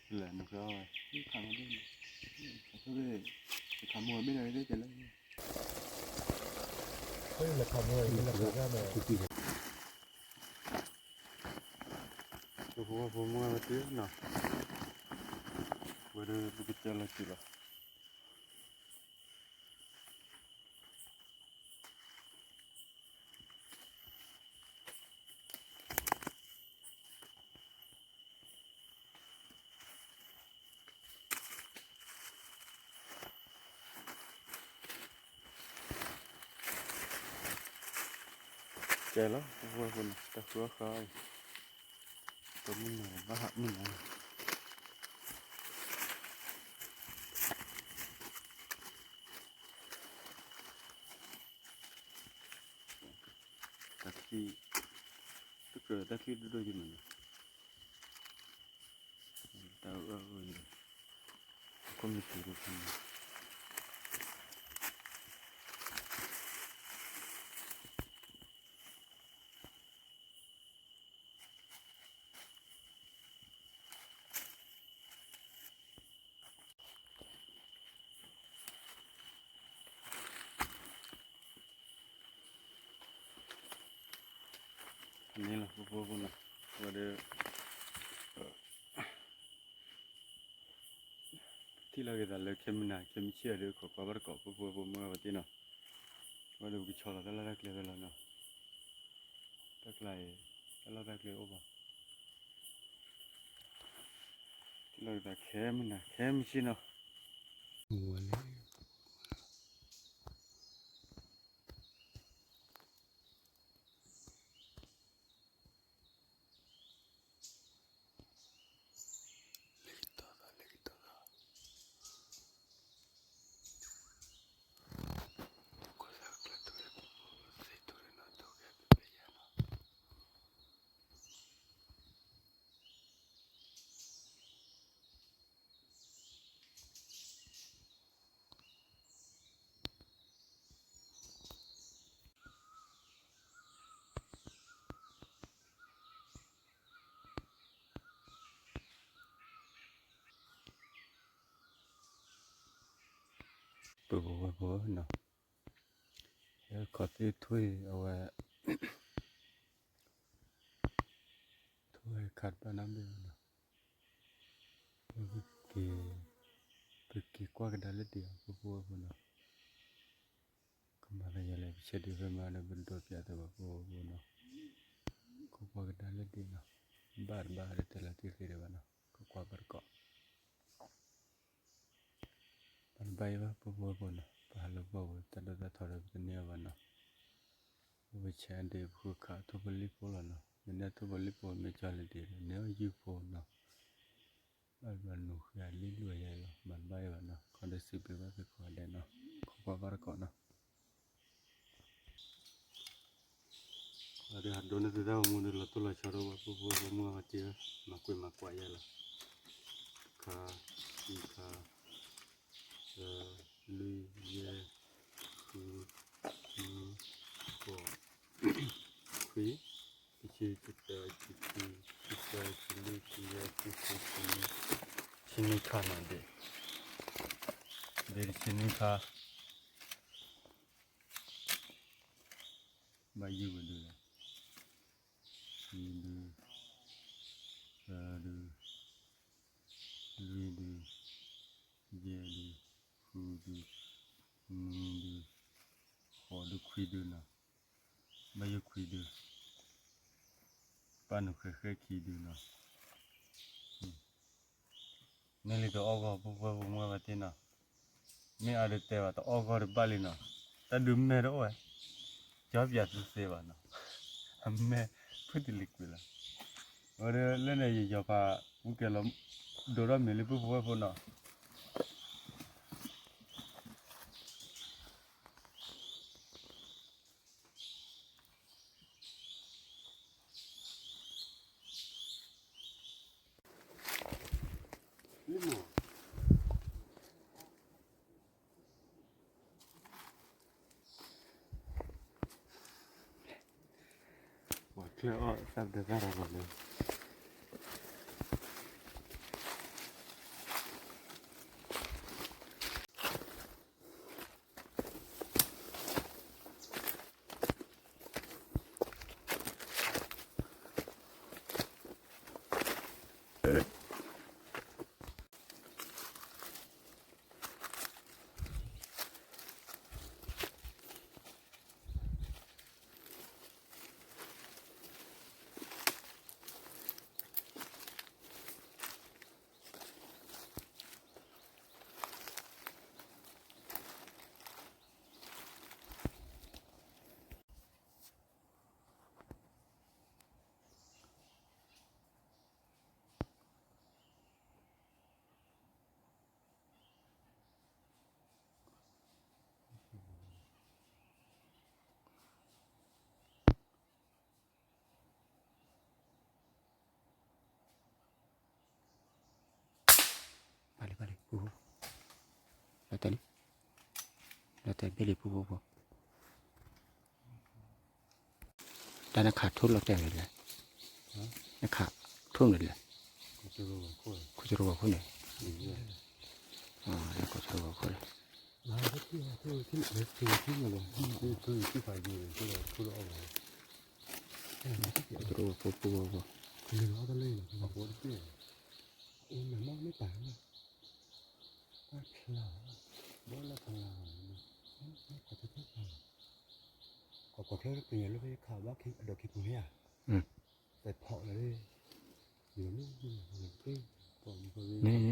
လဲၣ်နက ခးမီၤဘ့ၣ်နၤ ခးမီၤဘ့ၣ်နၤ ပဖိဝဲဖိမုၣ်ဝဲတ့ၢ်နီၤ, ဝဲဒၣ်ပကစၢ်လီၤစံးလီၤ. ကဲလီၤ ပဖိဝဲဖိန့ၣ် တၢ်ဃုအီၣ်ဃုအီအံၤ, တမုၢ်နၤဘၣ်ဟးမုၢ်နၤ တၢ်ချံ, တကြၢးတၢ်ချံဒိၣ်ဒိၣ်ယမ့ၢ်န့ၣ်, တၢ်အၢၣ်အၢန့ၣ်, ခိၣ်မ့ၢ်တံၤဒိၣ်ဖဲန့ၣ် န့ၣ်လီၤ ပဖိဖိနီၤ, ဝဲဒီး ထံၣ်လီၤက့ၤသးလၢခဲမုၢ်နၤ ခဲမုၢ်ဆ့ၣ်ဒီး ခိးကွၢ်ဘၣ်တကိး ပဖိဖိမုၣ်ဝဲတ့ၢ်နီၤ, ဝဲဒီးပကဆီလီၤတၢ်လီၢ်တၢ်ကျဲဝဲလီၤနီၤ, တၢ်ကျါအံၤ တၢ်လီၢ်တၢ်ကျဲအိၣ်ဘၣ်, ထံၣ်လီၤက့ၤသးခဲမုၢ်နၤ ခဲမုၢ်ဆ့ၣ်နီၤ ဝဲလၢ ပဖိဝဲဖိနီၤ, ခီၣ်သ့ၣ်ထွံၣ်အဝဲ ထွံၣ်ဝဲခးတဘၣ်နီတဘ့ၣ်ဘၣ်နီၤ, ပက့ၤကွၢ်ကဒါလၢဒံးအီၤ ပဖိဝဲဖိနီၤ, ကမၤသးယၤလဲၣ် ပဆဲးဒုးဖဲမးဒီး ပဒိးပၠးသးဘၣ် ပဖိဝဲဖိနီၤ, ကကွၢ်ကဒါလၢဒံးနီၤ, ဘၣ်တဘၣ်ဒီးတဲလီၤတံၢ်သ့ဒံးဘၣ်နီၤ, ကကွၢ်ဘၣ်တကိး ပတဘၣ်ယဲဘၣ် ပဖိဝဲဖိနီၤ, ပဟးလၢပှၢ်ပူၤ တၢ်ဒိၣ်တၢ်ထီဒီးပတန့ၢ်အီၤဘၣ်နီၤ, ပဝဲဆဲးဒုး ပဃုခးထိၣ်ဖိလံၣ်ဖိလီၤနီၤ, မ့ၢ်န့ၢ်ထိၣ်ဖိလံၣ်ဖိ မ့ၢ်ကၠီလံဒံးဒီး န့ၢ်အီၣ်ယုၢ်ဖိနီၤ, ဘၣ်ဘၣ်နူၤဃံအလံၣ်လွဲၢ်ယဲလီၤ မၤတဘၣ်ယဲဘၣ်နီၤ, ခီဒီးစံးဘျုးဘၣ်သုကိးဂၤဒဲးနီၤ, ကကွၢ်ဘၣ်တကိးနီၤ အဒိဟးဒိးန့ၢ်သုတၢ်ဂီၤမူဒီး လီၤတိၢ်လီၤဆီဒီး ပဖိဝဲဖိမုၣ်အဝဲတ့ၢ် မၤကွံာ်မၤကွၢ်ယဲလီၤ, တခါ, ခံခါ, သၢ, လွံၢ်, ယဲၢ်, ဃု, နွံ, ဃိး, ခွံ, တဆံ, တသၢ, တဆံခံ, တဆံသၢ, တဆံလွံၢ်, တဆံယဲၢ်, တဆံဃု, တဆံနွံ, တဆံနွံခါနီၤ, ဒ့, ဒ့တဆံနွံခါ ဘၣ်ယုၢ်ဝဲဒုးလဲၣ်, ခံဒုး, သၢဒုး, လွံၢ်ဒုး, ယဲၢ်ဒုး, ဃုဒုး, နွံဒုး, ဃိးဒုး, ခွံဒုးနီၤ, ဘၣ်ယုၢ်ခွံဒုး, ပၢ်နုာ်ဃဲၤဃဲၤခံဒုးနီၤ မ့ၢ်လံတအီၣ်ဂီၢ် ပဖိဝဲဖိမုၣ်ဝဲတ့ၢ်နီၤ, မ့ၢ်အါဒုးတဲဘၣ် တအီၣ်ဂီၢ်တဘၣ်လံနီၤ, တၢ်ဒုးမဲာ်တအိၣ်ဝဲ, ကၠီပၠးသုသ့ဘၣ်နီၤ, အမဲာ်ဖုၣ်တလံၤကွံာ်လီၤ, ဝဲဒၣ်လၢန့ၣ် ယယီၤဖး ဝံကဲလီၤ ဒိးထီၣ်မ့ၤလၢပဖိဝဲဖိနီၤ ပှၤချၢၣ်အီၣ်သၣ်ဒၢသၣ်ရၤလီၤလၢ ပ ပာ်လံ ပာ်လံ ပူဖိ လီၤတဲာ်လံ လီၤတဲာ်ဘ့ၣ်လံ ပူဖိဖိ တၢ်နခးထိၣ်လီၤတဲာ်လံလဲၣ်, နခးထိၣ်န့ၣ်လဲၣ်, ခိၣ်ကရူၢ်ဂီၤခိၣ်န့ၣ်, ခိၣ်ကရူၢ်ဂီၤခိၣ်လီၤ, ခိၣ်ကရူၢ်ဂီၤခိၣ်ပူဖိဖိ ကွၢ်ချၢတပညိၣ်လၢဖဲခးဘၣ်အဒိးခံပူၤန့ၣ်ဧါ, တဖီၣ်လၢ တရဘ့ၣ်ဖးဒိၣ်, ဖဲန့ၣ်, ဘၣ်ကလီၤ, တၢ်လီၤတၢ်လီ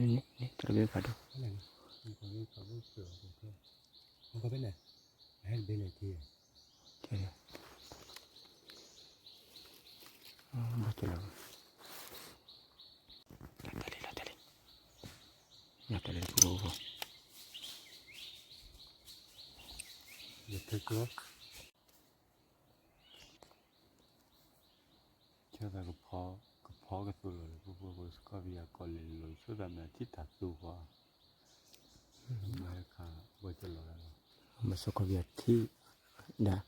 ၤ, ယတဲကျီ ကဖီ, ကဖီကသိးလီၤလၢ ဖိဖိဖိ စကီၢ်ပယၤကီးလံၤလိၤ ဆိသးမဲာ်ထံၣ်တၢ်သူဃီ, မၤတခါ, ဘၣ်ကလီၤ, မ့ၢ်စကီၢ်ပယၤထံၣ်, ဒၣ်,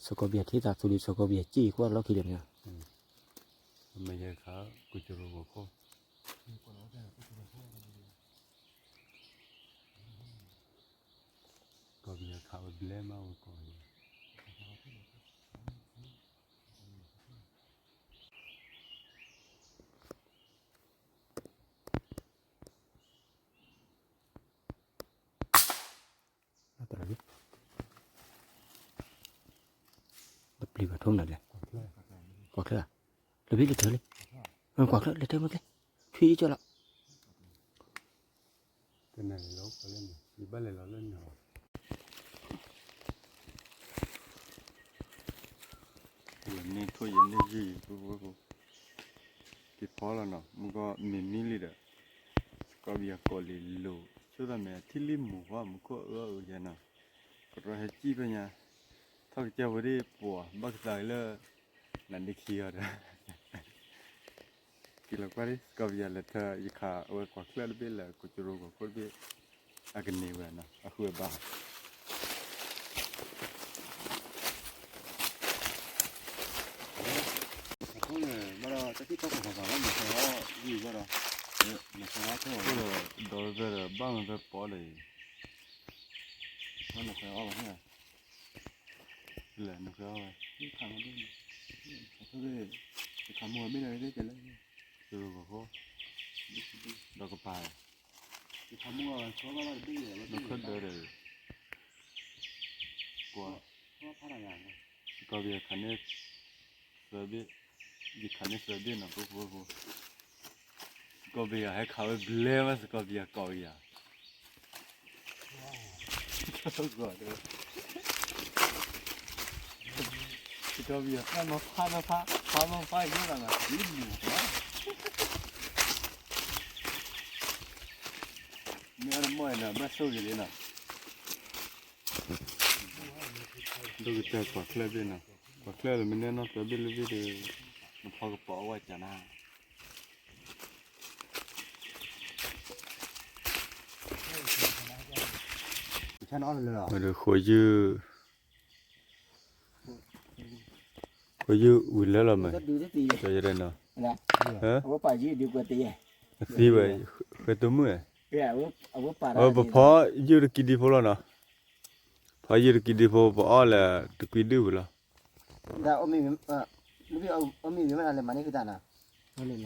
စကီၢ်ပယၤထံၣ်တၢ်သူလံ စကီၢ်ပယၤစံၣ်ကွၢ်လီၢ်ခံလံမ့ၢ်, မ့ၢ်ယဲခါ, ကစရိၤဂီၤခိၣ် ကီၢ်ပယီၤခးဝဲဘျဲမးဝဲကီၢ်ပယီၤ, တပျံၤဘၣ်ထိၣ်မနုၤလဲၣ်, ကွၢ်ချၢ, လၢဘ့ၣ်လၢထၢလံ, ကွၢ်ချၢလၢထၢမ့ၢ်ကဲ, ထွံၣ်ယကၠီလီၤ. တနၤလဲၤလီၤ, ယဘၣ်လဲၤလီၤလၢနၤ, ယန့ၢ်ထိၣ်ယန့ၢ်ယုၢ်ယံၤ, က့ၤဖီလီၤနီၤ, မုၢ်ကီၢ်မ့ၢ်မံလံဒီး, စကီၢ်ပယီၤကီးလံၤလိၤ, ဆိသးမဲာ်ထံၣ်လံမူၤဃီ မူခိၣ်အၢအၢယဲနီၤ, ကရီဟဲစံၣ်ဖဲညါ, ထီၣ်ကစၢ်ဝဲဒၣ်ပှၤ ဘၣ်ကသးလၢ နဒ့ခံအီၤဒီး က့ၤလီၤကွၢ်ဒ် စကီၢ်ပယီၤလဲၤထၢ ယခးအဝဲကွၢ်ချၢၣ်တဘ့ၣ်လၢ ကစရိၤဂီၤခိၣ်တဘ့ၣ်, အကန့ၢ်ဝဲနီၤ အဃုအဘါ, အဃိန့ၣ် ဘၣ်ဒီးတၢ်ထံၣ်တၢ်ကီၢ်ပၤပၤလၢ မၤစၢၤအီၣ်ဝံၤဘၣ်ဒီး, မၤစၢၤအီၣ်ဖဲဒီး ဘၣ်မၤဖဲပီလၢ နခွဲးအီၣ်ဘၣ်န့ၣ်, လဲၣ် နခွဲးအီၣ်ဝဲ, ခးမုၢ်ဘ့ၣ်, ခးမုၢ်ဘ့ၣ်န့ၣ် ကဲလၢ, ကစရိၤဂီၤခိၣ်, ဒီးကပၤ, နခွဲးဒၢဒီး, ကွၢ်, စကီၢ်ပယီၤခးန့ၢ် သၢဘ့ၣ်, ယခးန့ၢ်သၢဘ့ၣ်နီၤ ဖိဖိဖိ, စကီၢ်ပယီၤဟဲခးဝဲဘျဲမး စကီၢ်ပယီၤကီးပယီၤ, စကီၢ်ပယီၤဖးမၤဖးမၤဖး, ဖးမၤဖးယိၣ်လီၤနီၤ လံမူၤဃီ, မ့ၢ်အီၤတမီၢ်အံၤနီၤ ဘၣ်ဆိၣ်ဂ့ၤလံနီၤ, ဒိၣ်ကတၢၢ်ကွၢ်ချၢၣ်ဘ့ၣ်နီၤ, ကွၢ်ချၢၣ်လၢမ့ၢ်နဲနီၢ်သၢဘ့ၣ်လၢဘ့ၣ်ဒီး, နဖီကပီၤအဝဲကနၤ ဝဲဒီးဃိယုၢ်, ဃိယုၢ်ဝံၤလၢလီၤမး, ကယဲဒၣ်နီၤ, အသံဝဲ, ဃဲတိမုၣ်, ပဖီယုၢ်တကံဒံဖိလီၤနီၤ, ဖီယုၢ်တကံဒံဖိ ပအီၣ်လၢတကွံဒုၣ်ဝံၤလီၤ, ဒ်အီၣ်မ့ၢ်ဝံၤမ့ၢ်လၢမၤန့ၢ်ကတၢၢ်နီၤ,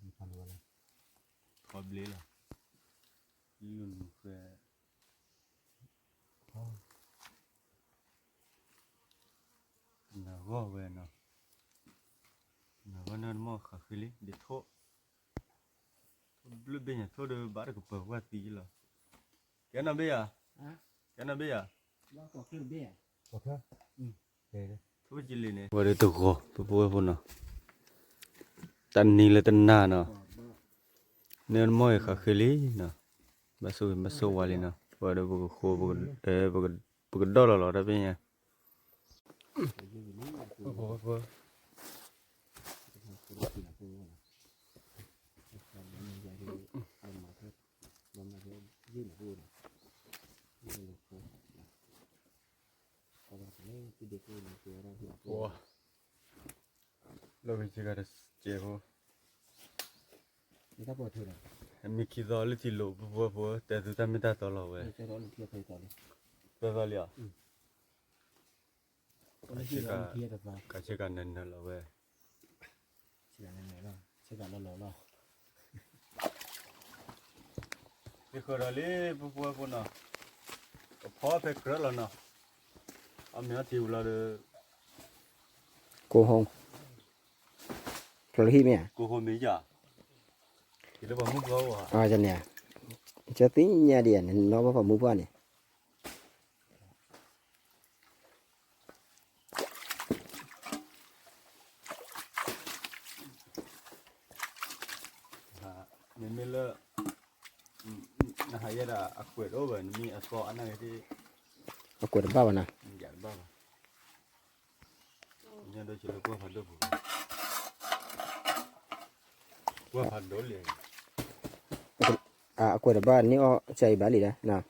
ယဖးန့ၢ်ဝဲလီၤ, ထီဘျ့လီၤ, ယလူၤနုာ်ဃဲ နဂီၢ်ဝဲနီၤ, နဂီၢ်န့ၣ်တမီၢ်ဃးဃ့လံ ဒ်ထိၣ်, ထိၣ်ဘျုးဘ့ၣ်ညါ ထိၣ်ဒီးဘၣ်တကပၤဝဲသံလီၤ, ကဲနီၤဘ့ၣ်ယၤ, ကဲနီၤဘ့ၣ်ယၤ, ထိၣ်ဘ့ၣ်ကလံၤန့ၣ် ဝဲဒီးတဂီၤ ပဖိဝဲဖိနီၤ, တၢ်နံၤလၢတနၤနီၤ, န့ၣ်တမီၢ်ဃးဃ့လံနီၤ, ဘၣ်ဆိၣ်ဂ့ၤဘၣ်ဆိၣ်ဝါလံနီၤ, ဝဲဒီးပကဃိ ပကဒီၣ်လီၤလီၤတၢ်ဘ့ၣ်ညါ လီၢ်ဂ့ၤစ့ၢ်ကီးတစဲးဖိ, မ့ၢ်ခံသီလၢထံလိာ် ပဖိဝဲဖိ တဲသုတၢ်မ့ၢ်တၢ်တီလီၤဝဲ, ပၢၤသီလံဧါ, ကဆ့ကၤနၢၤနၢၤလီၤဝဲ, ဆ့ကၤလီၤလီၤလီၤ, သ့ၣ်ဃၢၤဒီးလံ ပဖိဝဲဖိနီၤ, ကဖီဖဲကြၢးလီၤနီၤ, အမ့ၢ်အီထံဝံၤလီၤဒီး ကိးဟိ, ဖျိလၢဟံၣ်မ့ၢ်ဧါ, ကိးဟိမ့ၢ်ယၤ, ယလၢပှၤမုၣ်ဖိဧါ, ကန့ၣ်, ကသ့ၣ်ညါဒံးဧါန့ၣ် နီၢ်ဘၣ်ပှၤမုၣ်ဖိန့ၣ် မ့မ့ၢ်လၢ နဟးယဲဒၣ်အကွဲးတအိၣ်ဘၣ် နမ့ၢ်အသီအနၢ်ဂ့ၤသ့ၣ်, အကွဲးတဘၣ်ဘၣ်နီၤ, ယတဘၣ်ဘၣ်, ညါဒိးဆံးလၢကွၢ်ဖးဒိၣ်ပူၤ, ကွၢ်ဖးဒိၣ်လံ, အကွဲးတဘၣ်န့ၢ်အီၣ်ကၢအံၤဘၣ်လံဒီး,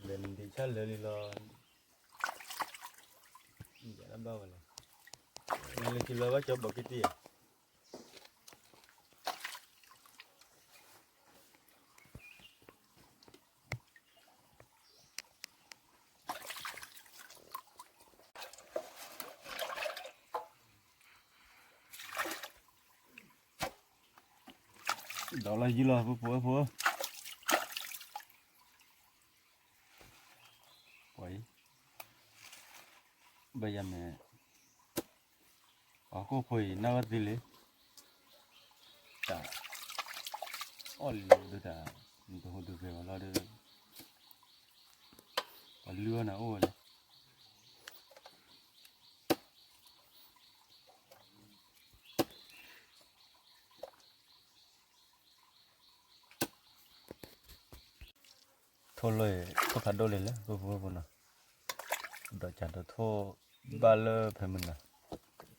လဲၤနဒံးဆၣ်လၢာ်လံလီၤ, ယတဘၣ်ဝဲလဲၣ်, နလၢခံလီၤဘၣ်ကၠီဘီက့တံၢ်ဧါ ဒီးလီၤယံၤလီၤ ဖိဖိဖိ, ပှၤအံၤ, ဘၣ်ယၤမဲာ်, ပှၤဟီၣ်ခိၣ်ဖိအံၤ နၢ်ဝဲသ့လံ, တၢ်, အီၣ်လံလီၤဒုးတၢ်, နတဟိဒုးဂဲၤဘၣ်လီၤဒီး, ပှၤလုၢ်အီၣ်နၤအိၣ်ဝဲလဲၣ် ထိၣ်လီၤအံၤ ထိၣ်ဖးဒိၣ်လံလၢ ပဖိဝဲဖိနီၤ, ဒီးကၢ်ဒီးထိၣ် ဘၣ်လၢဖဲမနၤ,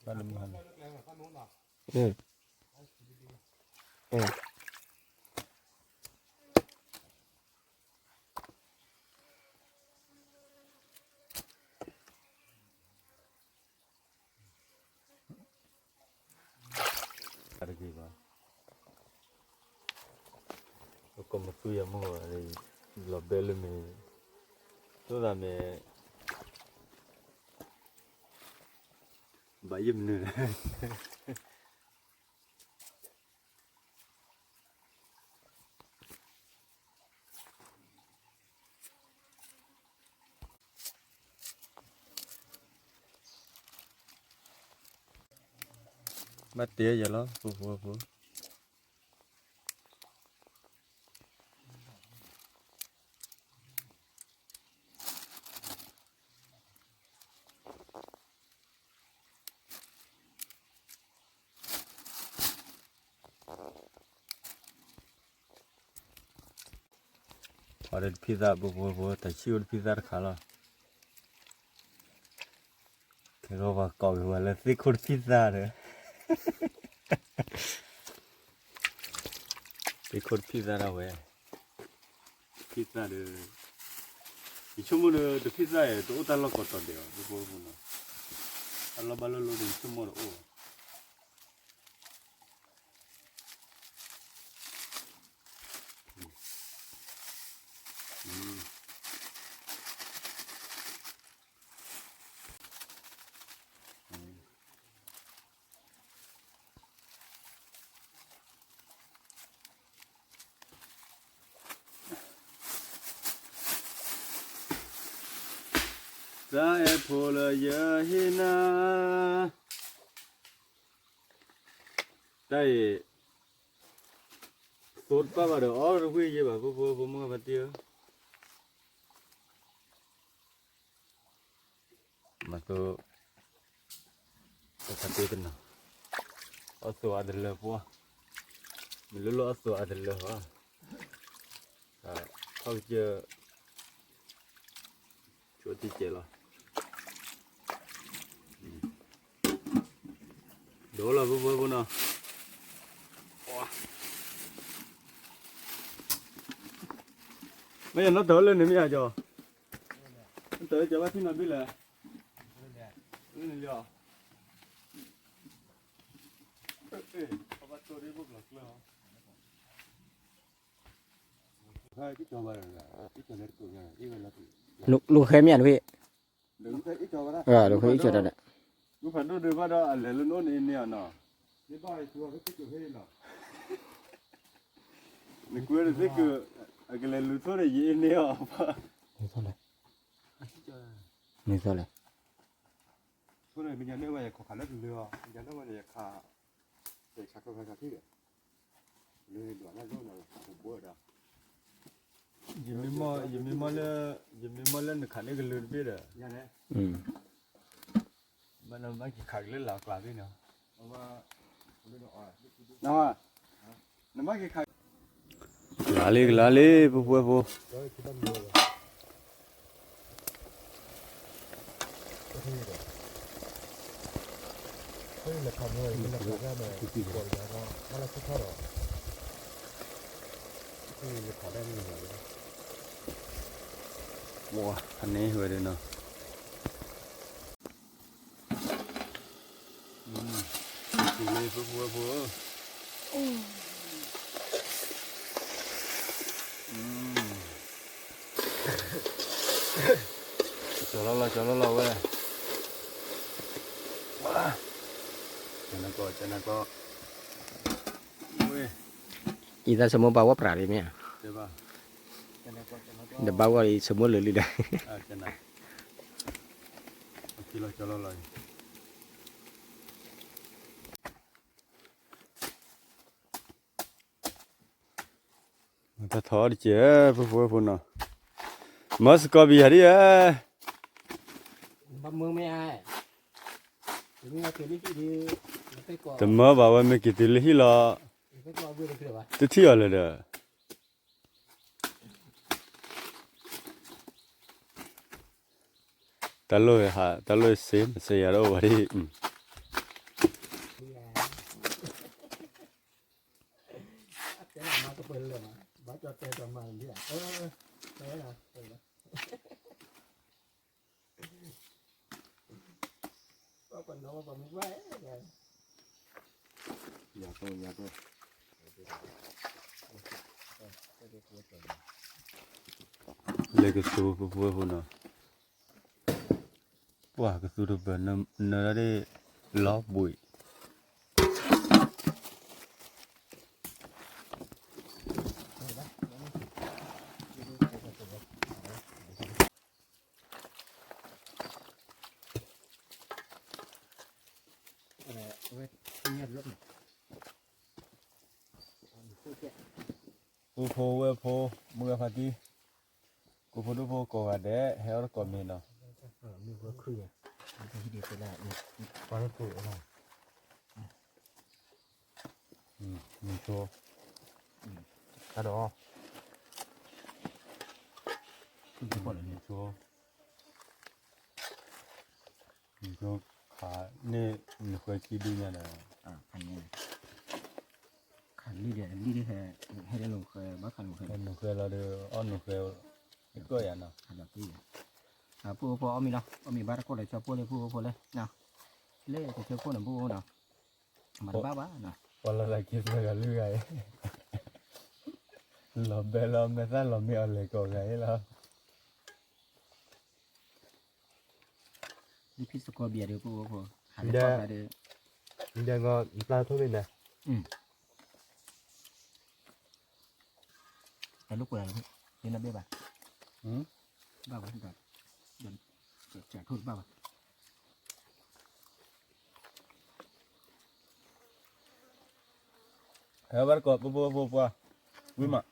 ဘၣ်လၢမုၢ်ဟါန့ၣ် တဂ့ၤဘၣ်, ပကိးမသူယၤမ့ၢ်ဂ့ၤ, လီၤဘဲလၢမ့ၢ်, သိၣ်သးမ့ၢ်, ဘၣ်ယိၣ်မနုၤ ဘၣ်တဲယၤလီၤ ပဖိဝဲဖိ, ပှၤဒီးတဖံသၣ် ပဖိဝဲဖိ တၢ်ဆံၣ်အိၣ်တဖံသၣ်တခါလီၤ. ခဲဂီၤပှၤကိးက့ၤဝဲလၢသ့ၣ်ခိၣ်တဖံသၣ်ဒီး သ့ၣ်ခိၣ်တဖံသၣ်ဒၣ်ဝဲ, တဖံသၣ်ဒီး ယဆိကမိၣ်ဒီး တဖံသၣ်အံၤ တအိၣ်တၢ်လီၢ်ကိးတီၤဒဲးဘၣ် ပဖိဝဲဖိနီၤ, တၢ်လီၢ်ဘၣ်လိၣ်လိၣ်ဒီး ယဆိကမိၣ်တအိၣ်ဘၣ်. အ သးအဲၣ်ဖိလၢယဟ့ၣ်နၤ, တၢ်အံၤ, သိတပၣ်ဘၣ်ဒီး အီၣ်တဝံၣ်ယဲဘၣ် ဖိဖိဖိမုၣ်ဖါတံၢ်ဧၢ, မၤသိ, တခါတ့တနီၤ, အီၣ်သိအါတလၢပှၢ်, မ့ၢ်လိၣ်လိၣ်အီၣ်သိအါတလၢဟီ, ထီၣ်ကစၢၢ် ဆိတံကဲလီၤ, ဒိလီၤဖိဖိဖိနီၤ, မ့ၢ်ယနီၣ်တၢ်လၢန့ၣ်မ့ၢ်ယကီ, တၢ်လၢကီဘၣ်ထံၣ်နီၤဘ့ၣ်လဲၣ်, လၢန့ၣ်လီၤ, ဘၣ်တိၢ်ဒ်ဖိကျိၤကျၢၤ လူၢ်ဃဲမ့ၢ်ဧါနဖ့ၣ်, လူၢ်ဃဲအံၣ်ကၠီတၢ်ဒီး, လူၢ်ဖးဒိၣ်ဒုးဘၣ်ဒီး အလဲၤလၢနအိၣ်န့ၣ်အန့ၣ်အီၤနီၤ, နကွဲးတသ့က, အကလဲၤလူၤထိၣ်ဒီးယအ့န့ၢ်အီၤ, မ့ၢ်သီလဲၣ်, မ့ၢ်သီလဲၣ်, ယမ့ၢ်မီၢ်လၢ, ယမ့ၢ်မီၢ်လၢနခးန့ၢ်ကလုာ်တဘ့ၣ်ဒီး, မ့ၢ်နမၤက့ၤခးက့ၤလၢလၢ်ကျါဘ့ၣ်နီၤ, နမၤက့ၤခး, ကလၤလံ ကလၤလံ ဖိဖိဖိ ပှၤဖးန့ၢ်ဝဲဒၣ်နီၤ, ဖိဖိဖိ, ကၠီၤလီၤလီၤ ကၠီၤလီၤလီၤဝဲ, ကနၢ်ကီ, ကနၢ်ကီ, အံၤသးဆိကမိၣ်ဘၣ်ဝဲပြးလံမ့ၢ်ဧါ, တဘၣ်ဝဲအံၤဆိကမိၣ်လၢာ်လံဒီး, ကၠီၤလီၤလီၤ, တၢ်ထီၣ်အီၤတက့ၢ် ဖိဖိဖိနီၤ, မၢစကီးဘံၣ်ယၤဒ်ဧါ, တမၢဘၣ်ဝဲမ့ၢ်က့ၤတုၤလၢဟံၣ်လီၤ, တထံၣ်အီၤလၢၤဒီး တၢ်လိၣ်ဟး တၢ်လိၣ်စ့မ့ၢ်စ့ယၤတအိၣ်ဘၣ်ဒ်အံၤ, လဲၤကသူဖိဖိဖိနီၤ, ပှၤကသူတပၢၤနၢၤဒၣ်လီၤဘှံး ပူဖိဝဲၢ်ဖိ မုၢ်ဂၤဖါတံၢ် ကိးဖိဒိၣ်ဖိကိးဂၤဒဲး ဟဲအီၣ်တကိးမ့ၤနီၤ, မ့ၤဖိ, မ့ၤဖိ, မ့ၤဖိ, ခးန့ၢ်မ့ၤဃဲခံဒုညါဒီး, ခးလံဒီး လံဒီး ဟဲလၢနဃဲ ဘၣ်ခးနဃဲ, နဃဲလီၤဒီး အီၣ်နဃဲ, ကီၢ်ယၤနီၤ, ဖိဖိအီၣ်မ့ၤလီၤ, အီၣ်မ့ၤဘၣ်တကိးလၢဆီဖိလၢဖိဖိလၢ, လၢကဆၢခိၣ်န့ၣ် ဖိဖိနီၤ, မၤတဘၣ်ဘၣ်နီၤ, ပှၤလီၤသးက့ၤသၢဂၤလွံၢ်ဂၤအံၤ, လီၤဘဲလီၤမဲာ်သၣ်လီၤမ့ၢ်အီၤလဲၤကိးဂၤအံၤလီၤ. ဒ်ဖံစကီဘံၣ်ဒီး ဖိဖိဖိ, ဟးလၢကီၢ်ဂၤဒီး, ဒ်ငီပျၢ်ထိၣ်န့ၣ်, တၢ်လိၣ်ကွဲး, ဒ်နဘ့ၣ်ဘၣ်, ဘၣ်ဝဲ, ဒီး, ထိၣ်တဘၣ်ဘၣ်. ဟဲဘၣ်တကိး ပှၤပှၤပှၤပှၤ ဝံၤမး,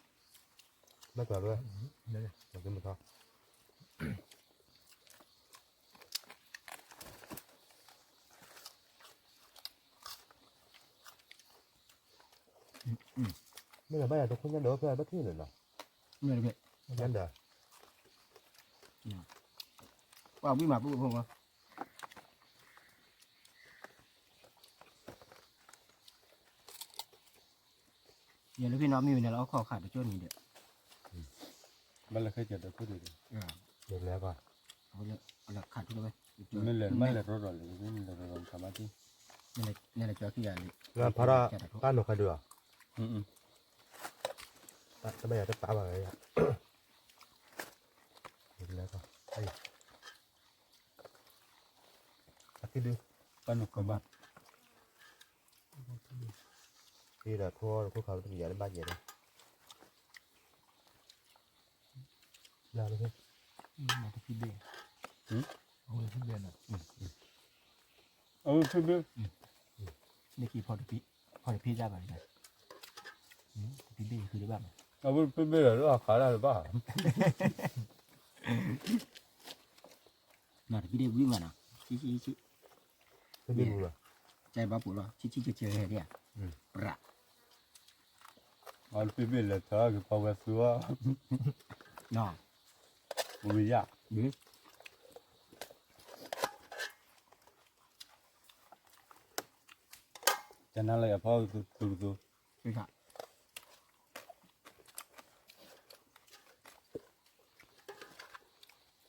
ဘၣ်ကွၢ်လၢ မၤကမထီ မ့ၢ်လၢဘၣ်ယၤတခိၣ်ညါဒီး ဖဲဘၣ်ထံၣ်န့ၣ်လီၤ, ညါဒီး ပှၤဝံၤမး ပှၤပှၤပှၤ ယလၢဖဲနီၤမ့ၢ်ဝဲန့ၣ်လီၤ အခီၣ်ခါတကၠိန့ၣ်ဒီး ဘၣ်လၢခဲကၢၤတခိၣ်န့ၣ်ဒီး လဲၤဘၣ် အဝဲလၢခးထူၣ်ဝဲ မ့ၢ်လဲၤမ့ၢ်လဲၤရီဒီးလဲၤ မ့ၢ်လဲၤရီဒီးခးမးတံၢ် နဲလဲၤကၠီခံဂၤလံ လၢဖးထီၣ် တၢ်နီၤခါဒုးလီၤ တဘၣ်ယၤတပာ်ဘၣ်ဝဲယၤ လဲၤကီး အခံဒု ပှၤနီၢ်ကီၢ်ဘၣ် ဒီးခိၣ်ခိၣ်ခါတကယၤတဘၣ်ယဲၢ်ဒီး လၢတဖံဘ့ၣ် အဝဲတဖံဘ့ၣ်နီၤ အဝဲတဖံဘ့ၣ် လၢခံဖီတဖံ ဖီတဖံတၢ်ဘၣ်န့ၣ် တဖံဘ့ၣ်ဃုတဘၣ်မး အဝဲတဖံဘ့ၣ်လၢအခါတၢ်တဘၣ် နီၤတဖံဘ့ၣ်ဝံၤမးနီၤ ဆံဆံဆံ တဖံဘ့ၣ်ဝံၤဘၣ် ကဲဘၣ်ပူၤလီၤ ဆံဆံဆံဆံဟဲဒၣ် ပြး အဝဲတဖံဘ့ၣ်လဲၤထီၣ်က့ၤ ဖီဝဲသူအီၤ နီၤ ဝံၤယၤ ကနၣ်လၢယဖီသူသူ ဘ့ၣ်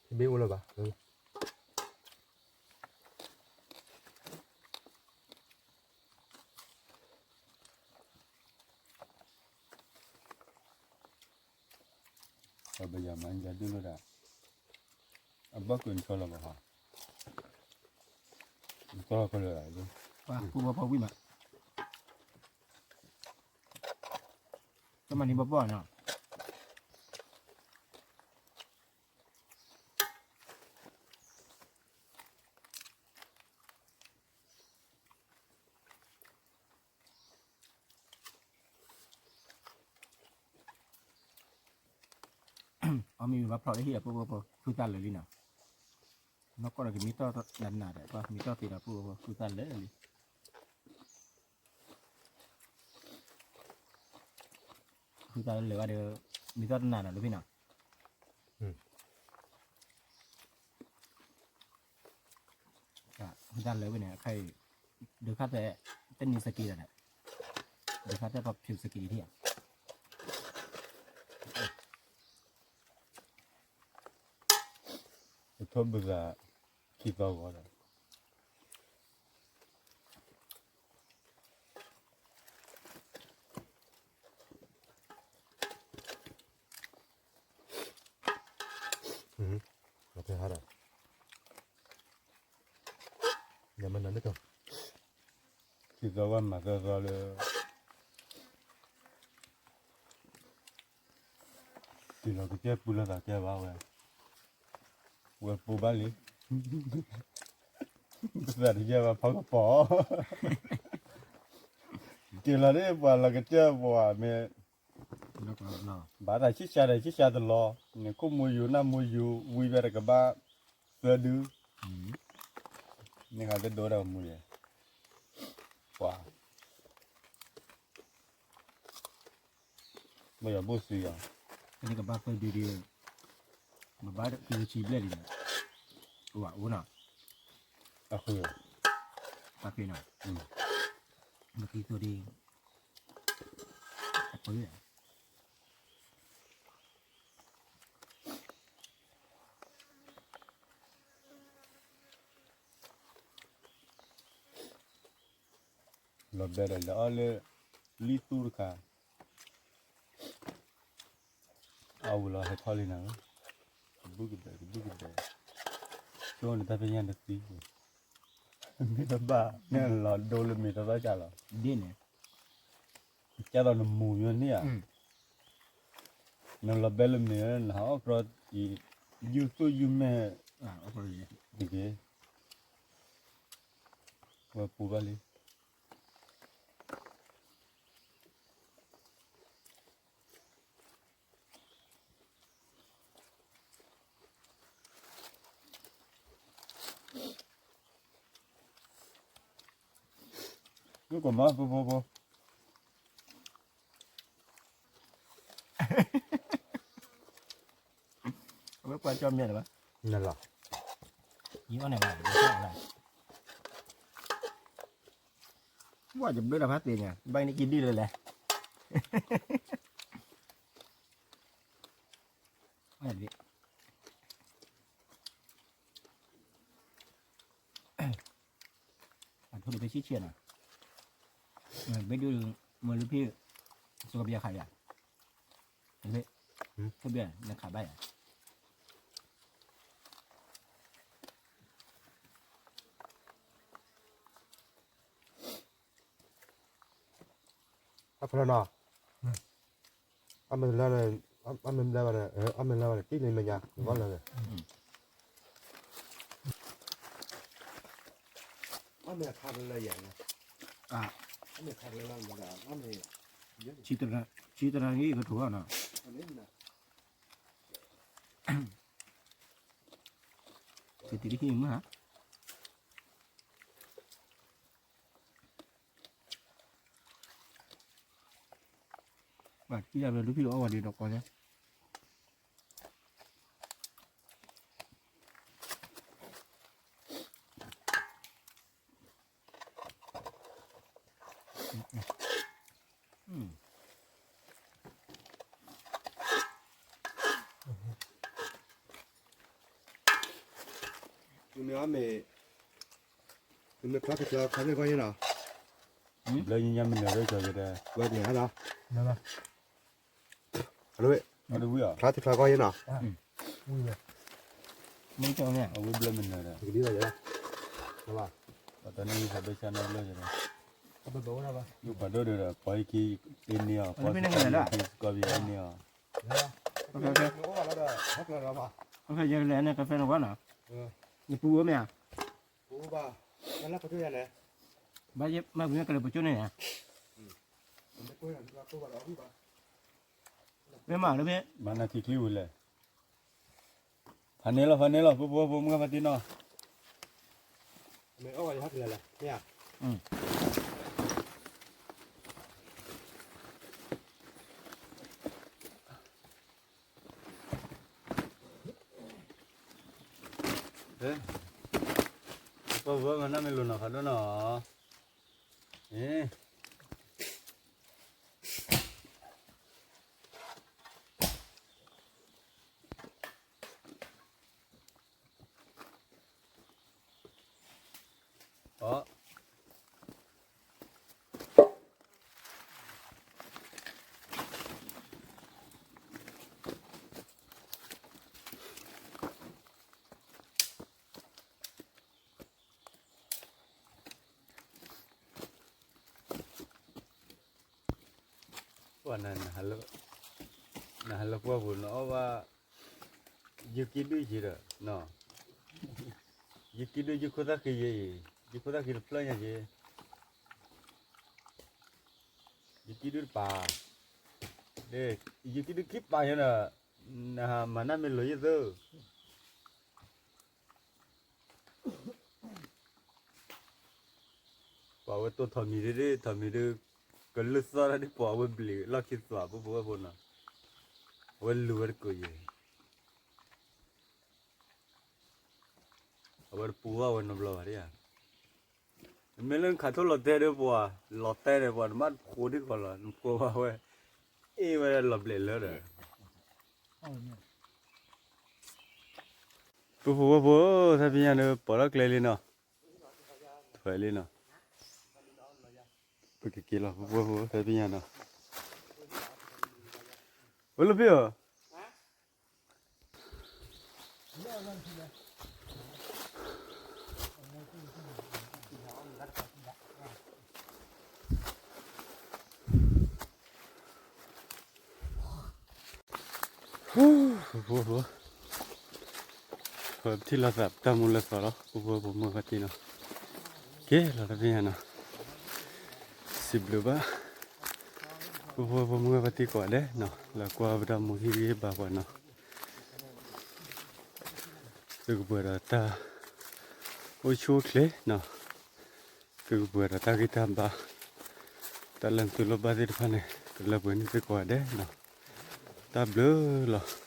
အိၣ်လၢၤဘၣ် ပယၤမၤယၤဒုလၢဒၣ် အဘၣ်ကွံာ်နထီလီၤဘၣ်ဟီ နထီလီၤကလၢာ် ပှၤပှၤပှၤဝံၤမး တမၤန့ၣ်ဘၣ်ဘၣ်နီၤ အမ့ၢ်ဘၣ်ဖျိးလၢဟံၣ်အပူၤပူၤ ဖုသၣ်လၢာ်လံနီၤ နီၢ်ကီၢ်ဒီးကမ့ၢ်တီၢ်နးနးဒီး ပှၤမ့ၢ်တီၢ်သ့ဒီးပူၤပူၤ ဖုသၣ်လၢာ်လံ ဖုသၣ်လၢာ်ဘၣ်ဒီး မ့ၢ်တီၢ်တနးနီၤလၢဖဲနီၤ ဖုသၣ်လၢာ်ဝဲန့ၣ် အခါအံၤ ဒုးခါတဲ တနံၤစက့ၤဒီး ဒုးခါတဲပှၤဖျိးစက့ၤထံၣ် ပထိၣ်ဘုသး ခံသီဂီၤဒီး ဖဲဟါဒီး ယမနၤလၢကီး ခံသီဝဲမၤသၢသီလၢ တုၤလီၤကစၢၢ်ပူၤလၢသးကဲဘၣ်ဝဲ ဝဲပူၤဘၣ်လံ ကစၢ်တကဲဘၣ်ဖီကပီၤ က့ၤလီၤန့ၣ် ပှၤလီၤကစၢၢ်ပှၤမ့ၢ် ဘၣ်တၢ်ဆံၣ်စှၤဒီးဆံၣ်စှၤတလီၤ န့ၣ်ခိၣ်မိယူၤနၢ်မိယူၤ ဝံၤဖဲတကဘၣ်သၢဒု န့ၣ်ခါတဒိဒၣ်မူယဲ ပှၤ မ့ၢ်ယဘိၣ်စံယၤ ဖဲန့ၣ်ကဘၣ်သၢဒုဒု မ့ၢ်ဘၣ်ကံၤဆံဘျဲၣ်လံန့ၣ် အိၣ်ဘၣ်အိၣ်နီၤ တၢ်ဃ့ တၢ်ဃ့နီၤ မ့ၢ်ကံၤသိဒံး အဃ့ လီၤဘဲဒီးလဲၤအီၣ်လၢ လံသူတခါ အဝဲလီၤဟဲထီၣ်လံနၤ, ကဘုၣ်ကဒဲး ကဘုၣ်ကဒဲး, ဆိန့ၣ်တၢ်သ့ၣ်ညါတသံ, မ့ၢ်တဘၣ် န့ၣ်လီၤဒိလၢမ့ၤတသီၣ်ကၢ်လီၤ, ဒ်န့ၣ်, ကၢ်သိးနမူၤယိန့ၣ်ဧါ, နလီၤဘဲလၢမ့ၤ နဟးအီၣ်ကြီ, ယုၢ်သူၣ်ယုၢ်မဲာ် တက့ၢ်, ဝဲပူၤဘၣ်လံ. ယကမၤဖိဖိဖိ, အဝဲပှၤကၠီမဲာ်လၢၤဘၣ်, နလီၤ, ယအီၣ်န့ၣ်ဘၣ်, ဝဲယဘျၢတၢ်ဖးသ့ၣ်ညါ ဘၣ်န့ၣ်က့ၤဒ်လဲၣ်လဲၣ်. အထိၣ်ဒိၣ်ဖဲဆံးဆံးနီၤ, ဘ့ၣ်ဒုးမၤလၢဖံး, စကဘျံးခးယၤ, ဘ့ၣ်, စကဘျံးနခးဘၣ်ယၤ. အဖျၢၣ်နီၤ, အမ့ၢ်လၢ, အမ့ၢ်လၢဘၣ်န့ၣ်, အမ့ၢ်လၢဘၣ်န့ၣ် တံၢ်လံမဲာ်ညါ, နဂီၢ်လၢ, အမ့ၢ်ခါလၢယၤန့ၣ်, အမ့ၢ်ခါလၢလီၤ, ဆံတရၣ်ဟံၣ်ကထိနီၤ, ဆံတရၣ်ဟံၣ်မုၢ်ဟါ ဘၣ်တံၢ်ယၤဘျီဒုဖံးအီၣ်ဝဲဒ်ဒီးကီညါ, မ့ၢ်, မ့ၢ်ခါတချၢခါသ့ၣ်ခါယဲနီၤ, ဘျီညါမ့ၢ်နၢၤရၢၢ်ကီၤက့ၤတဲ, ဝဲဒၣ်ဟဲလီၤ, အဝဲ, ဖျါတဖျါကီၢ်ယဲနီၤ, မ့ၢ်ကီန့ၣ် အဝဲဘျၢမနုၤဒီး, တနံၤယဖးဒိၣ်ဆၣ်နီတဘျီဒီး, ယဖးဒိၣ်ဒီး ပှၤဟံၣ်ခံအ့န့ၢ်အီၤ, ပှၤဟံၣ်ခံစကီဘံၣ်အ့န့ၢ်အီၤ, ယလဲၤန့ၣ်ကဖဲနဝဲနီၤ, ယပူၤဝဲမ့ၢ်ဧါ, ဘၣ်ယမၤပူၤန့ၣ်ကလဲၤပကၠိန့ၣ်ဧါ, မ့ၢ်မၤလၢမ့ၢ်, မၤနၤထံချံဝံၤလဲၣ်, ဖးန့ၢ်လီၤ ဖးန့ၢ်လီၤ ဖိဖိဖိမုၢ်ဂၤဖးတံၢ်နီၤ, မ့ၢ်အီၣ်ဝဲယဟဲကလဲၤလဲၣ်, မ့ၢ်ဧါ, ပှၤဝဲမၤနၢ်မ့ၢ်လိာ်နီၤဖးဒိၣ်နီၤ, အ့ အီ ပှၤနၤ, နဟးလၢပှၢ်ပူၤနအီၣ်ဘၣ်, ယုၢ်ကံၣ်ဒုၣ်ယံၤဒီး, ယုၢ်ကံၣ်ဒုၣ်ယုၢ်ခိၣ်သၣ်ဃံယဲအံၤ, ယုၢ်ခိၣ်သၣ်ဃံတဖျၢၣ်ညါက့ၤ, ယုၢ်ကံၣ်ဒုၣ်တပၤ, ယုၢ်ကံၣ်ဒုၣ်ခံပၤညါဒီး, နဟးမၤနၢ်မ့ၢ်လိာ်ယဲၢ်သု ပှၤဝဲတိၢ်ထီၣ်မံၤဒ်, ထီၣ်မံၤဒ်, ကလုၢ်သီၣ်တၢ်ဒ်ပှၤဝဲဘျံးလီၢ်ခံသွး ပဖိဝဲဖိနီၤ, အဝဲလူၤဝဲတကိးယဲၢ်, အဝဲတပူၤဘၣ်ဝဲနီတဘျီဘၣ်ဒ်ဧါ, မ့ၢ်လၢနခးထိၣ်လီၤတဲာ်ဒီးပှၤ, လီၤတဲာ်ဒီးပှၤ နဘၣ်တဖိဒ်ကီးလီၤ နဖိဘၣ်ဝဲ, အ့ၣ်ဝဲလီၤဘျဲးလၢဒီး ပဖိဝဲဖိ, သးပညါန့ၣ် ပိာ်ထီၣ်ကျဲလံနီၤ, ထွဲလံနီၤ, ပကက့ၤလီၤ ပဖိဝဲဖိ သးပညါနီၤ, ဝဲလၢဖံးဧၢ ဖိဖိ, ပထံၣ်လိာ်သးပတၢ်မူလၢသီလီၤ ပဖိဝဲၢ်ဖိမုၣ်ဝဲၢ်ဖါတံၢ်နီၤ, ကဲလီၤတသ့ၣ်ညါနီၤ, စံးဘျုးဘၣ် ပဖိဝဲၢ်ဖိမုၣ်ဝဲၢ်ဖါတံၢ်ကိးဂၤဒဲးနီၤ လၢကွၢ်ပတၢ်မူဟံၣ်ဂံၢ်ဘါပှၤနီၤ, သုကပှဲၤဒီးတၢ်အိၣ်ဆူၣ်အိၣ်ချ့နီၤ, သုကပှဲၤဒီးတၢ်ဂံၢ်တၢ်ဘါ, တၢ်လၢသုလိၣ်ဘၣ်သ့ၣ်တဖၣ်န့ၣ် ကလၢပှဲၤန့ၢ်သုကိးဂၤဒဲးနီၤ, တၢ်ဘျုးလီၤ.